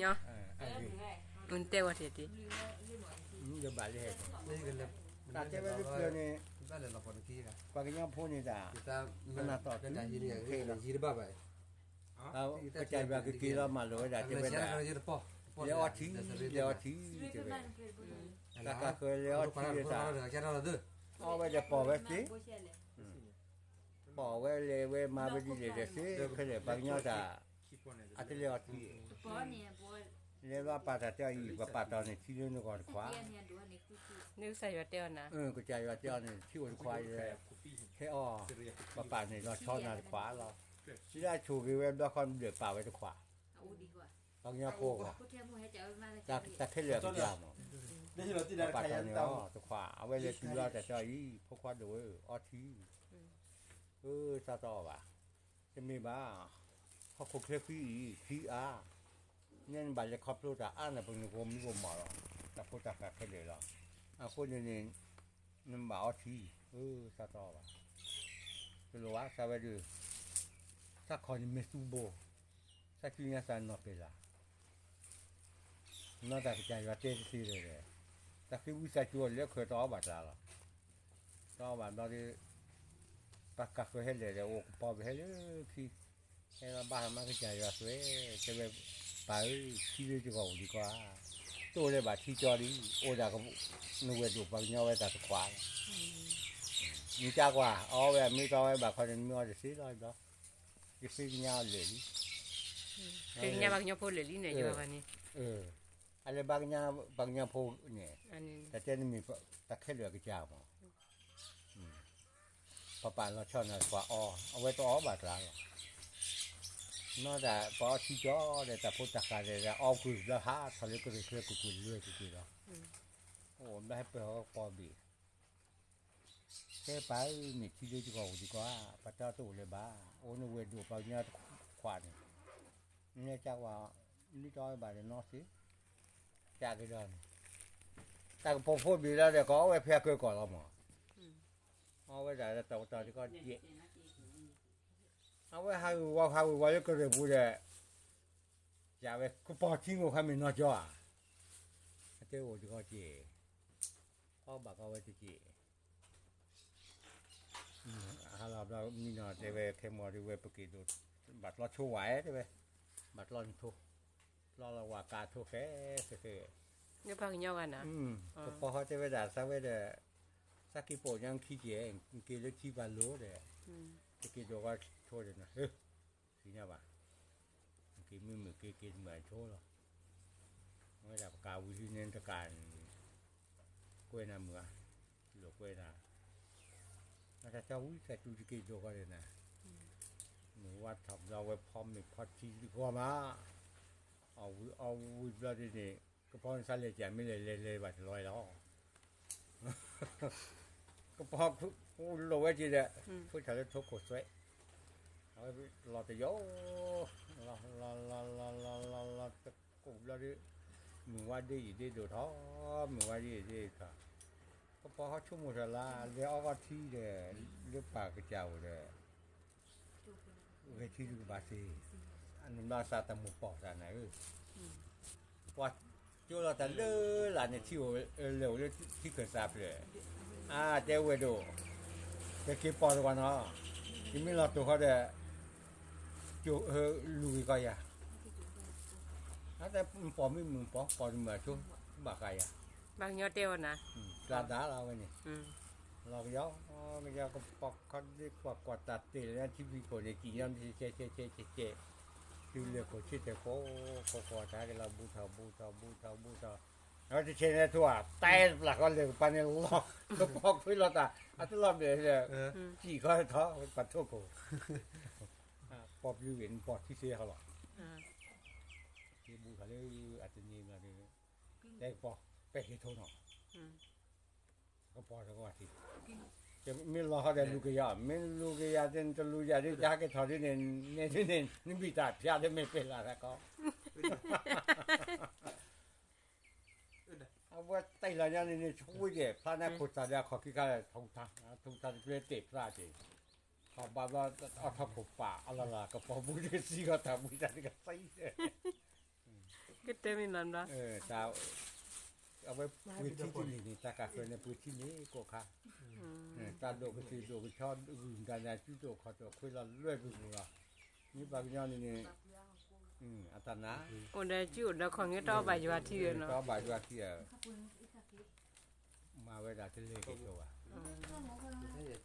ညါ, တဲဝဲတ့ၢ်တ့ၢ်, တၢ်တဲဝဲလၢပျၢၤန့ၣ်, ပှၤကညီဖိန့ၣ်တၢ်, ကနၣ်တီၢ်တခဲလီၤ, ကစၢ်ယွၤကက့ၤလီၤမၤလိာ်ဝဲဒၣ်တဲဝဲဒၣ်, လဲၤအီထံ, လဲၤအီထံ, တဲဝဲ, တၢ်ကဃၢၤလဲၤအီထံတဲဝဲ, အီဝဲဒီးပိာ်ဝဲသ့, ပိာ်ဝဲလဲၤဝဲမၤဝဲဒ်လဲၣ်ဒီးသ့ခဲလၢာ် ပှၤကညီတၢ်, အတလဲၤအီထံ, လဲၤဘျီပာ်တၢ်တဲအီၤအံၤ ပပာ်တီၢ်န့ၣ်ထံလၢနဂီၢ်တခွး, ကစၢ်ယွၤတဲအီၤန့ၣ် ထံအိၣ်တခွး, ဟဲအီၣ်, ပပာ်န့ၣ်လီၤဆီနၤတခွးလီၤ, လၢအဆိၣ်ဂ့ၤဝဲဘျီခီဘျၢၣ်ပာ်ဝဲတခွး, ပှၤကညီဖိအဂီၢ်, တၢ်ခဲလၢာ်အကစၢ်မး, ပပာ်တီၢ်န့ၣ်အီၤတခွး အဝဲလဲၤတုၤလီၤတၢ်တဲအီၤအံၤ ဖိခွါဒိၣ်ဧၢ အီထံ, အၢ စးတအီၣ်ဘၣ်, တမ့ၢ်ဘၣ်, ဟီၣ်ခိၣ်ချၢဃံအံၤ ထံအါ, နဲနဘၣ်လဲၤခီဖျိတၢ်အါန့ၣ် ပနဂီၢ်မူဂီၢ်မးလီၤ, တၢ်ဖိတၢ်ဃၢ်ခဲလၢာ်လီၤ, အဃိန့ၣ်န့ၣ်, နဘၣ်အီထံ, အၢ စးတအီၣ်ဘၣ်, တလိၣ်ဘၣ် စးဝဲဒုး, စးခီၣ်န့ၣ်မ့ၢ်သူဘိ, စးစုညါစးနီၢ်ပဲာ်လၢ် နီၢ်တၢ်ကစၢ်ယွၤတဲတသ့လၢၤဒီး, တၢ်ဃ့ဝံသးစူၤအီၤလၢခၢၣ်တအီၣ်ဘၣ်ကျါလီၤ, တအီၣ်ဘၣ်ဘျီဒီး, ပှၤကဃၢၤဟဲလဲၣ်ဒီး အိၣ်ကပီၤပဟဲလၢခံ, ဟဲလီၤဘၣ်ဟးမၤကစၢ်ယွၤသွဲ, တဲဝဲ, ပၢ်ဧၢ ထံလၢယဂီၢ်အိၣ်ဒံးကီဧါ, တအိၣ်လၢၤဘၣ်ထံကၠီဒံး အိၣ်ဒၣ်, နဝဲၢ်ဒိၣ်ပှၤကညီဝဲတၢ်တခွးလီၤ, မ့ၢ်ကကွၢ် အီဝဲအမ့ၢ်တီဝဲဘၣ်ခီန့ၣ် နမ့ၢ်အီတသ့လီၤဘျီ ယဃ့ကညးလၢာ်လံ, ဃ့ကညးပှၤကညီဖိလၢာ်လံန့ၣ်, အလဲၤဘၣ်ကညးပှၤကညီဖိန့ၣ်, တၢ်တဲနမ့ၢ်, တၢ်ခဲလၢာ်အကစၢ်မး, ပပာ်လီၤဆီနၤပှၤအီ, အဝဲတအီၣ်ဘၣ်ကျါလီၤ, နီၢ်တၢ်ပှၤအီထံကၠီဒီးတၢ်ဖိတၢ်ဃာ်ဒီး အီကွံာ်ဘျီဟးထီၣ်လၢကရၢၢ်ချၢကွ့ၢ်ကွ့ၢ်လွဲၢ်ကွ့ၢ်ကွ့ၢ်လီၤ, အိၣ်ဘျီဟဲပၢၢ်ဟီၣ်ကပီၤဘ့ၣ် တဲပၢ်ဧၢ မ့ၢ်ထံလၢယဂီၢ်အိၣ်ဒံးကီဧါ, ပှၤတၢ်တအိၣ်လၢၤဘၣ်, အိၣ်နဝဲၢ်ဒိၣ်ပှၤကညီတခွးန့ၣ်, နဲကကွၢ်, လံတအီဘၣ်ဒီးနီၢ်သ့, ကကဒီးန့ၣ်, တၢ်ကပီၤဖိဘ့ၣ်လီၤဒီး ကအီဝဲဖဲအကၢကီၢ်လီၤမး, အီဝဲဒၣ်တၢ်တတီၤတကီၢ်ကဲ, အဝဲဟးဂူာ်ဝါဟးဂူာ်ဝါလၢကရၢၢ်ပူၤဒီး, ယဝဲကပီၤထံမိၢ်ခါမ့ၢ်နီၢ်ကၠီဧါ, အတဲအိၣ်တကီၢ်ကဲ, အီဘၣ်ကီဝဲတကဲ ဟါလီၤဘျီမံနီၤတဲဝဲခဲမီၤဒ်ဝဲပက့ၤဒိး, ဘၣ်တြီဆိဝဲတဲဝဲ, ဘၣ်တြီနထိ, တြီလီၤဝဲကါထိဃဲဃဲဃဲ, ပှၤကညီဂၤနၤ, ကပီၤဟီတဲဝဲဒၣ်သးဝဲဒီး, သးက့ၤပိာ်ညါခံက့ၤ, က့ၤလၢထံပာ်လိၤဒီး, တက့ၤဒိးဝဲထိဒီးနၤ, သ့ၣ်ညါဘၣ်, က့ၤမုာ်မုာ်က့ၤက့ၤမုာ်အဆိလီၤ, ဝဲဒၣ်ပကးဝံၤလံန့ၣ်တကး ကွဲးနၤမုာ်ဧါ, လိာ်ကွဲးနၤ, နတၢ်ကၠီဝံသးစူၤတက့ၤဒိးဃီဒီးနၤ, မုၢ်ဝါထီၣ်ဘျီဝဲဖီမ့ၤဖီထံတဂီၢ်မး, အီၣ်ဝံၤအီဝံၤဘျီဒ်န့ၣ်, ကပီၤနသးလဲၤကၠးမ့ၢ်လဲၤလဲၤလဲၤဘၣ်တလီၤလီၤ, ကပီၤလိာ်ဝဲက့ၤဒီး, ဖုထၣ်လၢထိခိၣ်သွဲ, အဝဲလီၤတယိ, လီၤလီၤလီၤလီၤလီၤလီၤတကိးဘျီဒီး, မုၢ်ဝါဒ့ယံာ်ဒ့ဒိၣ်ထီၣ်, မုၢ်ဝါဒ့ယံာ်ဒ့ဒိၣ်ထီၣ်, ကပီၤဟီဆိကမိၣ်ထီၣ်လၢ လဲၤအီကီၢ်ထံဒီး, လၢပၢ်ကစၢ်အိၣ်ဒီး, ဂဲၤထံလုၢ်ကဘၣ်သ့, နဘျီသးတမိၢ်ပီၢ်သးနၤဧၢ, ပှၤကၠိလီၤတၢ်လၢလာ်န့ၣ်ထံအိၣ်လၢာ်အိၣ်လၢထံခၢၣ်သးဖျၢၣ်, အါတဲဝဲဒိၣ်, ကက့ၤပီၢ်တဂီၢ်နီၤ, ယမ့ၢ်လီၤတိာ်ဃီဒီး, ကၠိလူၤဂ့ၤကီယၤ, အါတဲပီၢ်မ့ၢ်မုာ်ပီၢ် ပီၢ်တမုာ်အဆိ, ဘၣ်ဃးယၤ, ဘၣ်ကညီတဲဝဲနၤ, ကျါဒါလီၤဝဲန့ၣ်, လီၤကယီ, ကယီကပီၤခီဒ့ကွၢ်ကွၢ်တၢ်တဲာ်လၢ ထံဖံးခိၣ်န့ၣ် ကံၣ်ညီဆဲးဆဲးဆဲးဆဲးဆဲး, တုၤလဲၤခိၣ်ဆ့တဲာ်ခိၣ်, ခိၣ်ခိၣ်တၢ်ကလီၤဘူးထီၣ်ဘူးထီၣ်ဘူးထီၣ်ဘူးထီၣ်, အဝဲတဆဲးန့ၣ်ထိၣ်ဧါ, တဲပျၢ်ဃီလဲၤကပၤန့ၣ်လီၤ, ကပီၤခွံလီၤတၢ်, အတလီၤဘျဲၣ်ဒီး, ကံၣ်ခီထီၣ်ပှၤထိၣ်ခိၣ်, ပီၢ်ပျုၤဂ့ၤန့ၣ်ပီၢ်ထံသ့ဟီလီၤ, က့ၤဘူးထီၣ်လၢအတနံၤဘျီဒီး, တဲကပီၤ, ပဲာ်ဟ့ၣ်ထိၣ်နီၤ ကပီၤတဂီၢ်ထံး, မ့ၢ်လီၤဃီဒီးလူၤကယၤ, မ့ၢ်လူၤကယၤတလူၤယၤဒ်တဟဲက့ၤထီၣ်ဒ်န့ၣ်, န့ၣ်ဒ်န့ၣ် နဘံၣ်တၢ်ဖျါလၢမဲာ်ပဲာ်လၢ်တၢ်ကီ, အဝဲတ့ၢ်လီၤညါန့ၣ်န့ၣ် ဆူဝဲက့ၤ ဖျါန့ၢ်ခိၣ်သၣ်ဒီးအခီၣ်ခံခါ ထူၣ်ထါတကျဲတ့ၢ်ဖျါက့ၤ, ထီၣ်ဘးဘျီ အီၣ်ထီၣ်ခိၣ်ပာ်အလီၢ်လၢ် ကပီၤဘူးတကစံၢ်ဂီၢ်တၢ်ဘှံးတၢ်တကသံၣ် တဲမ့ၢ်နီၤ, အဝဲပှ့ၤထံတန့ၢ်န့ၣ် တၢ်ကးဃၢၤန့ၣ် ပှ့ၤထံန့ၢ်ကိးခါ, တၢ်ဒိၣ်ကသ့ၣ်ဒိၣ်ကဆီ ဂုၢ်တၢ်နၤစုတိၣ်ခီၣ်တိၣ်ခွ့လီၤလွဲၢ်ပူၤပူၤလီၤ, မ့ၢ်ပှၤကညီန့ၣ်န့ၣ်, အတၢ်နါ, အိၣ်ဒီးစုအိၣ်ဒီးခီၣ်န့ၣ် တအီၣ်ဘၣ်ယွၤထံဧါနီၤ, တအီၣ်ဘၣ်ယွၤထံဧါ, မၤဝဲဒၣ်တလဲၤက့ၤကီးဘၣ်